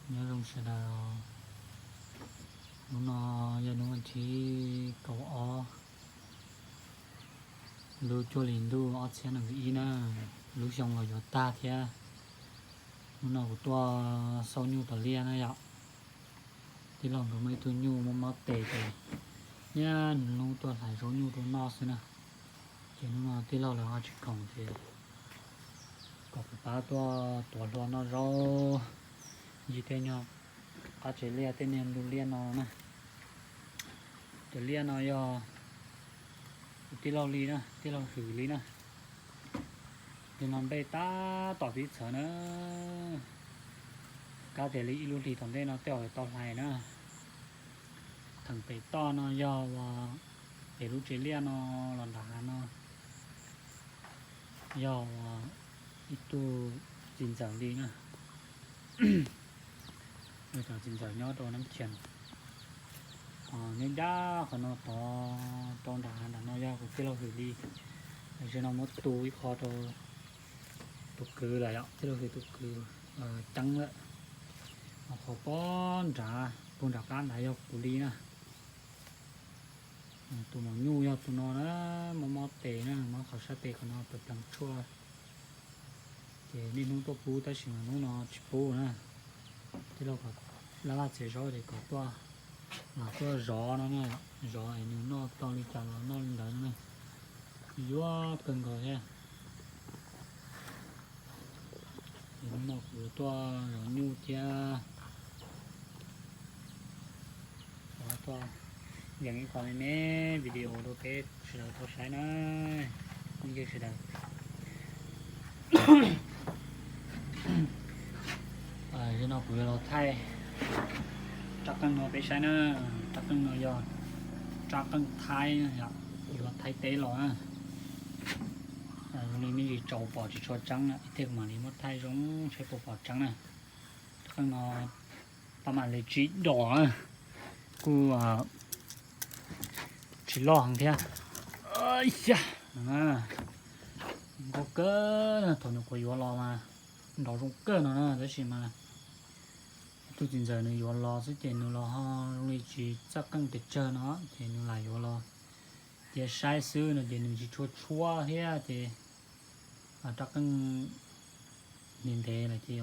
Nyob zoo sawv daws, hnub no yog hnub vas thib kaum ob lub cuaj hli ntuj ob txhiab nees nkaum ib na, lub xyoo los yuav tag thiab. Hnub no kuv tuaj xauj nyuj tom liaj na yom. Tij laug nkawd muaj ib tug nyuj mob mob tes ces niaj hnub tuaj hlais zaub nyuj rau noj xwb na. Ces hnub no tij laug lawv ho tsis khoom ces kom kuv pab tuaj tuav hlua noj zaub ncig tej nyuag qab tsev liaj tej niag ntug liaj no na. Cov liaj no yog kuv tij laug li na, tij laug Hwm li na. Li no npej tab tom txhawv na, kab tias li ib lub hlis tom ntej no tej zaum tau hlais na. Theem pem toj no yog uas pem lub tsev liaj no los nram hav no yog uas ib tug txiv ntxawm li na. Cov txiv ntxawm nyob rau Nab Chas, nyob ncaj qhov no tod rau nram hav nram no yog kuv tij laug Hwm li. Tam sim no muab tu ib qho rau tus kwv lawm yom, tij laug Hwm tus kwv ceeb lawm. Qhov pob nrad puag nram qab nrad yog kuv li na. Tus maum nyuj yog tus no na, mob mob tes na, mob qhov sab tes qhov no pes plees tshuaj. Ces niaj hnub tuaj pub tab sis mas hnub no tsis pub na. Tij laug kom laj laj txiav zaub ces kom tuaj, los tuaj zov no na, zov es nws noj tau li cas los noj li ntawd no na. Yuav kawg nkaus thiab. Hnub no kuv tuaj zov nyuj thiab. Tuaj yeem ib qho me me video rau peb sawv daws tau saib na, phooj ywg sawv daws. Zaum no kuv yuav los thaij rab qeej no peb saib na. Rab qeej no yog rab qeej Thaib, yuav Thaib teb los na. Zoo li me ntsis tsaus pom tsis tshua tseeb na, ib pliag kuv mam li muab thaij zoo saib puas pom tseeb na. Rab qeej no pab mam li tsis dom na, kuj tsis loj heev thiab. Nkauj kawg, thaum nws kuv yuav los mas nrov zoo kawg no na, tab sis mas tus txiv ntxawm nws yuav los xwb ces nws los ho zoo li tsis txawj qeej pes tsawg no ces nws lam yuav los cia saib xwb no ces nws tsis tshua tshuab thiab ces rab qeej ntev ntev lawm ces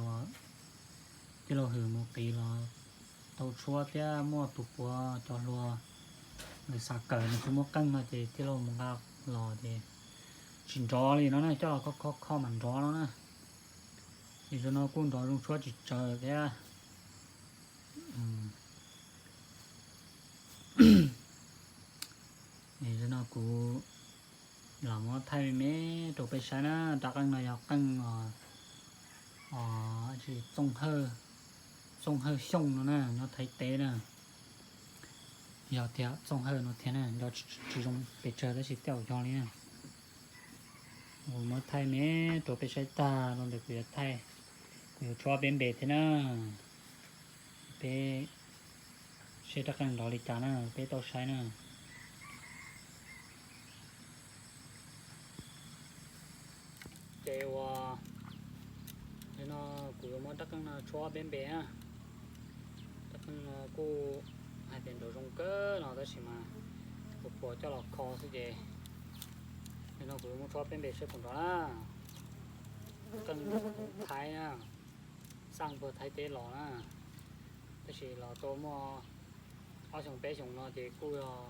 tij laug Hwm mus qiv los tau tshuab thiab muaj tus puav cov hluas lawv xav kawm nws tsis muaj qeej no ces tij laug mus nqa los ces tsis nrov li no na, coj los kho kho kho mas nrov no na. Ces zaum no kuj nrov zoo tshuab tsis tsawg thiab. Zaum no kuv los muab thaij me me rau peb saib na, rab qeej no yog qeej os, txooj hawj xyooj no na, nyob Thaib teb na. Yog tias txooj hawj no thiab na, nco tsis zoo pes tsawg tab sis tej zaum yog li na. Kuv muab thaij me rau peb saib tag los ntawd kuv yuav thaij, kuv yuav tshuab peb npe thiab na. Peb saib rab qeej nrov li cas na, peb tau saib na. Ces uas no kuv yuav muab rab qeej no tshuab peb npe na. Rab qeej no kuj hais tias nrov zoo kawg no tab sis mas kuv puas coj los kho xwb ces no kuv yuav muab tshuab peb npe saib puas nrov na. Qeej Thaib na, xaj puag Thaib teb los na, tab sis los tau muaj ob xyoos peb xyoos no ces kuj yog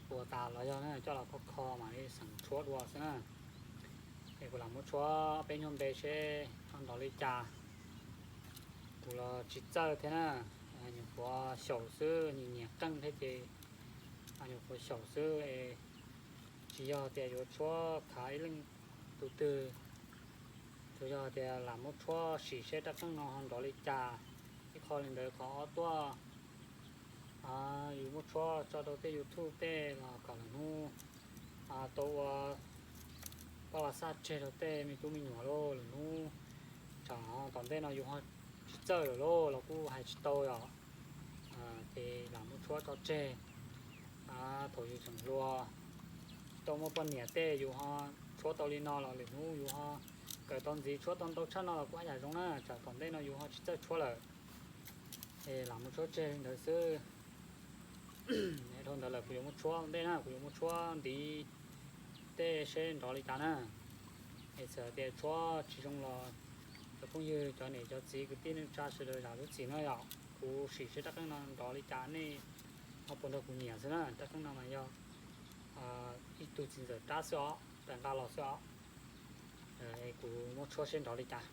puas tas los yog na, coj los kho kho mam li xeem tshuab dua xwb na. Es kuv lam muab tshuab peb nyuag npe seb ho nrov li cas. Kuv los tsis txawj thiab na, nyuam qhuav xyaum xwb, nyiam nyiam qeej thiab ces nyuam qhuav xyaum xwb es tsis yog tias yuav tshuab khav ib leej tus twg, tsuas yog tias lam muab tshuab sim seb rab qeej no ho nrov li cas. Ib qho li ntawd, qhov ob tuaj yus muab tshuab tso rau tej YouTube tej los kom lwm hnub tau ua pab los xaj tseg rau tej me tub me nyuam lauj, lwm hnub tsam ho tom ntej no yus ho tsis txawj lawm lauj los kuj hais tsis tau yom. Ces lam muab tshuab tso tseg, thaum yus tseem hluas tau muaj poj niam tej yus ho tshuab tau li no los lwm hnub yus ho Kawm tau ntxiv tshuab tau ntau tshaj no los kuj haj yam zoo na, tsam tom ntej no yus ho tsis txawj tshuab lawm, es lam mus tshuab tseg li ntawd xwb. Dhau ntawd lawm kuv yuav muab tshuab ntej na, kuv yuav muab tshuab ntiv tej seb nrov li cas na. Es txawm tias tshuab tsis zoo los cov phooj ywg, cov niam cov txiv, kwv tij neej tsa sawv daws zam lub txim no yom. Kuv sim seb rab qeej no nrov li cas, nej ho puas nrog kuv nyiam xwb na. Rab qeej no mas yog ib tug txiv ntxawm rab xwb os, rab nqa los xwb os. Kuv muab tshuab seb nrov li cas.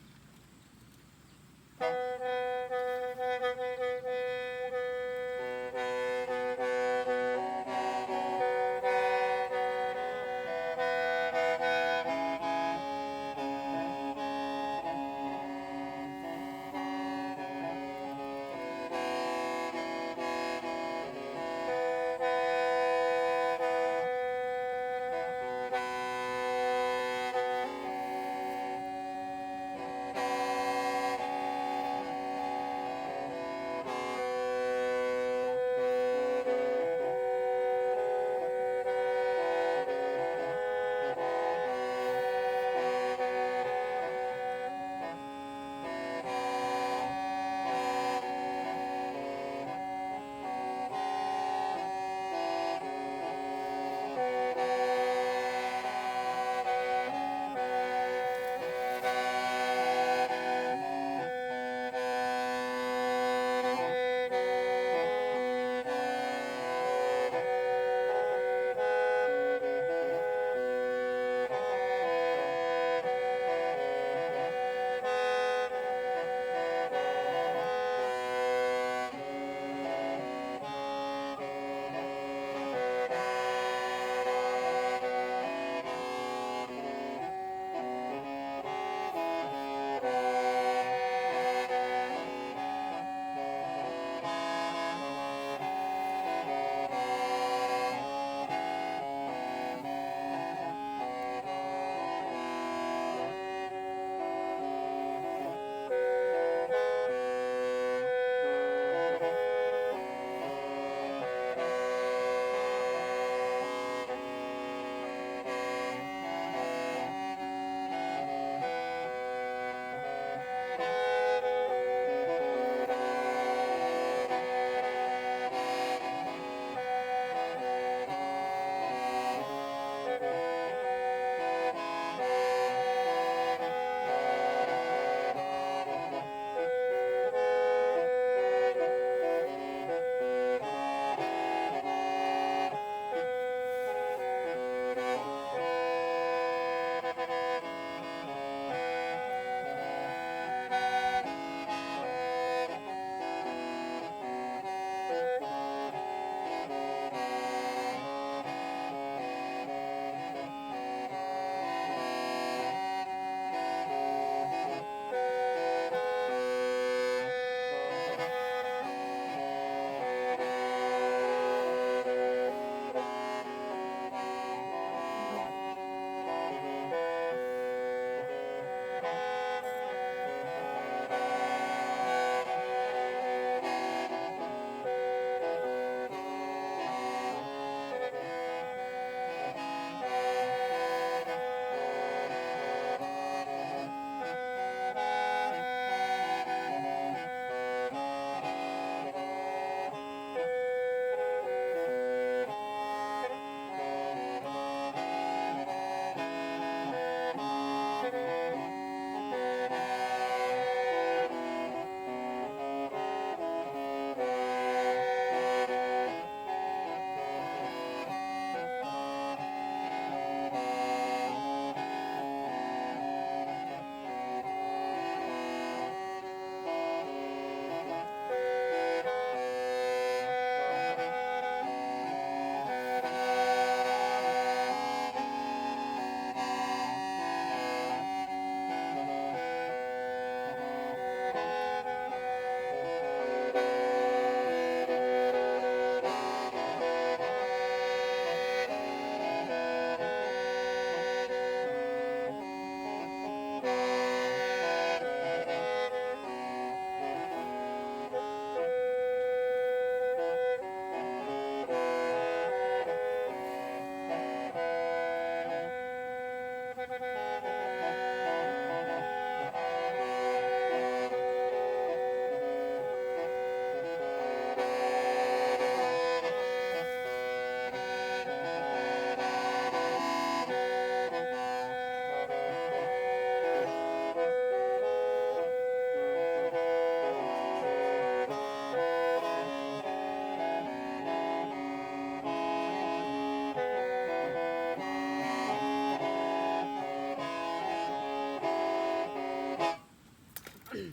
Kuv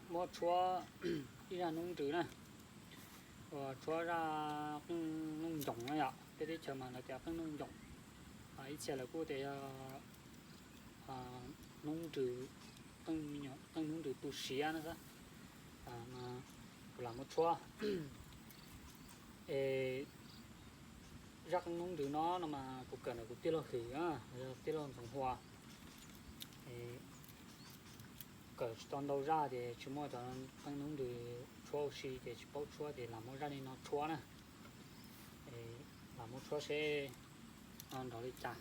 muab tshuab ib zaj noob nrws na, uas tshuab zaj qeej nooj ncoos na yom, peb teb chaws mas lawv tias qeej nooj ncoos, ib txhia lawv kuj tias yog noob nrws, qeej noob nrws tu siav na xwb. Kuv lam muab tshuab. Es zaj qeej noob nrws no no mas kuv kawm ntawm kuv tij laug Hwm, yog tij laug Ntxoov Hua. Kawm tsis tau ntau zaj ces tsis muaj cov qeej noob nrws tshuab ua si ces tsis paub tshuab ces lam muab zaj li no tshuab na. Lam muab tshuab seb nrov li cas.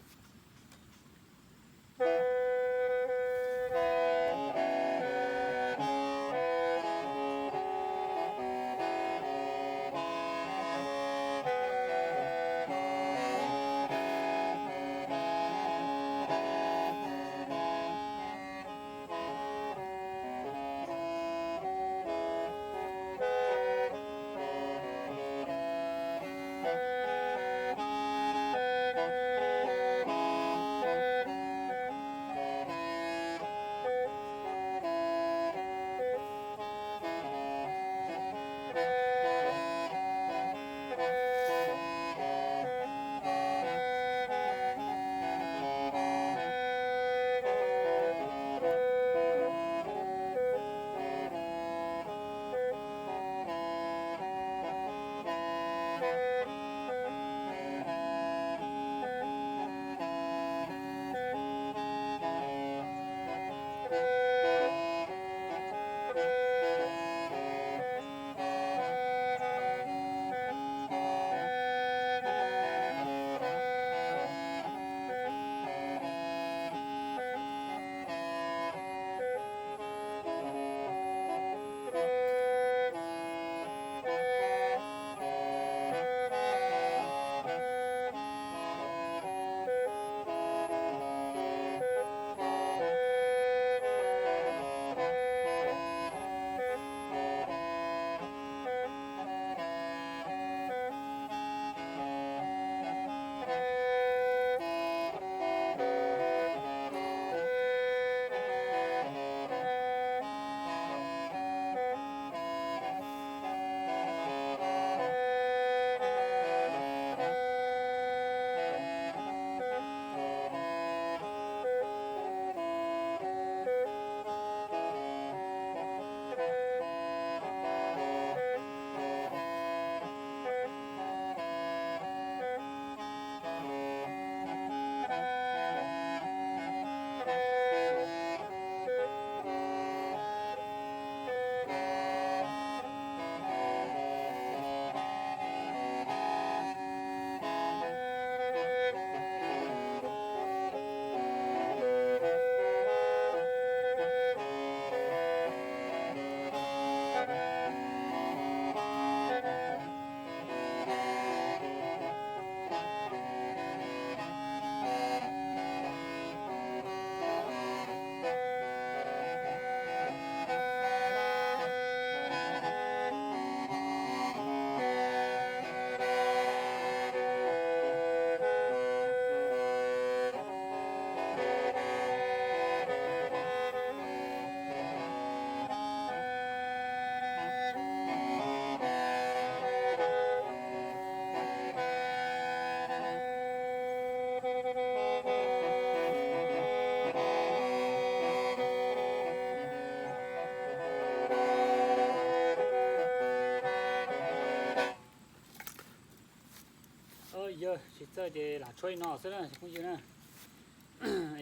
Yog tsis txawj ces lam tshuab li no xwb na phooj ywg na.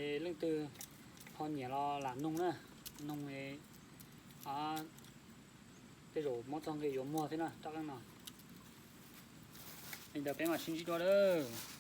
Es leej twg ho nyiam los lam noog na, noog tej zaum muab txoj nqi yuav muag thiab na rab qeej no. Li ntawd peb mam sib ntsib dua lawm.